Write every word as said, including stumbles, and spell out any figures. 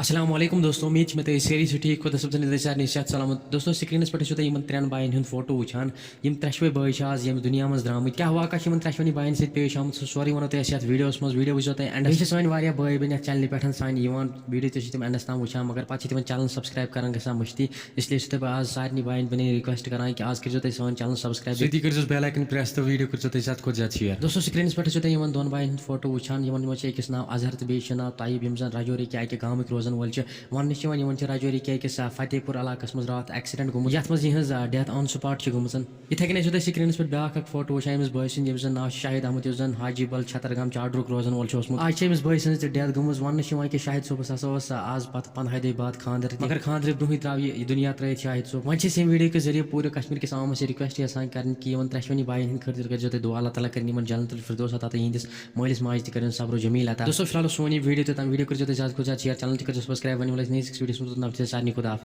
السلام علیکم دوستو، امید چھِ مےٚ تُہۍ سٲری چھِو ٹھیٖک، خۄدا صٲب تھٲینو تُہۍ سارنٕے صحت سلامت۔ دوستو، screenس پٮ۪ٹھ چھِو تُہۍ یِمن ترٛٮ۪ن باین ہُنٛد فوٹو وٕچھان، یِم ترٛٮ۪شوَے بٲے چھِ آز ییٚمہِ دُنیا منٛز درٛامٕتۍ۔ کیٛاہ واقعہ چھِ یِمن ترٛٮ۪شوٕنی باین سۭتۍ پیش آمُت، سُہ سورُے وَنو تۄہہِ أسۍ یَتھ videoس منٛز۔ Video وٕچھزیو تُہۍ endس۔ بیٚیہِ چھِ سٲنۍ واریاہ بٲے بیٚنہِ یَتھ channelہِ پٮ۪ٹھ سانہِ یِوان، video تہِ چھِ تِم endس تام وٕچھان، مگر پَتہٕ چھِ تِمن channel subscribe کَران گژھان مٔشتٕے۔ اس لیے چھُس تۄہہِ بہٕ آز سارنٕے باین بیٚنٮ۪ن request کَران کہِ آز کٔرۍزیو تُہۍ سٲنۍ channel subscribe۔ سۭتی کٔرۍزیوس bell icon press تہٕ video کٔرۍزیو تُہۍ زیادٕ کھۄتہٕ زیادٕ share۔ دوستو، screenس پٮ۪ٹھ چھِو تُہۍ یِمن دۄن باین ہُنٛد فوٹو وٕچھان، یِمن منٛز چھِ أکِس ناو اظہر تہٕ بیٚیِس چھُ ناو طیب، یِم زَن راجوری کہِ اَکہِ گامٕکۍ روزن وٲلۍ چھِ۔ وَننہٕ چھِ یِوان، یِمن چھِ راجوری کہِ أکِس، آ، فتح پور علاقس منٛز راتھ accident گوٚمُت، یَتھ منٛز یِہٕنٛز، آ، death on spot چھِ گٔمٕژ۔ یِتھَے کٔنۍ ٲسِو تۄہہِ screenس پٮ۪ٹھ بیٛاکھ اکھ فوٹو وٕچھان، ییٚمِس بٲے سُنٛد، ییٚمِس زَن ناو چھُ شاہد احمد، یُس زَن حاجی بل چھترگام چاڈرُک روزن وول چھُ اوسمُت۔ آز چھِ أمِس بٲے سٕنٛز تہِ death گٔمٕژ۔ وَننہٕ چھِ یِوان کہِ شاہد صٲبَس ہسا اوس، آ، آز پتہٕ پنٛدہاے دۄہہِ بعد خانٛدر تہِ۔ مگر خانٛدرٕ برونٛہٕے ترٛاو یہِ، یہِ دُنیا ترٛٲیِتھ شاہد صٲب۔ وۄنۍ چھِ أسۍ ییٚمہِ videoکہِ ذٔریعہٕ پوٗرٕ کشمیٖر کِس عوامس یہِ request یژھان کرٕنۍ کہِ یِمن ترٛٮ۪شوٕنی باین ہٕنٛدِ خٲطرٕ کٔرۍزیو تُہۍ دُعا، اللہ تعالیٰ کَرِ یِمن جنت الفردوس عطا تہٕ یِہنٛدِس مٲلِس ماجہِ تہِ کٔرِن صبر و جمیٖل عطا۔ دوستو، فی الحال اوس سون یہِ video تہٕ تَمہِ video کٔرۍزیو تُہۍ زیادٕ کھۄتہٕ زیادٕ share، channel تہِ کٔرۍزیو subscribe۔ وۄنۍ مِلو أسۍ نٔیِس أکِس videoس منٛز، توٚتام چھِ سارنٕے خۄدا حافظ۔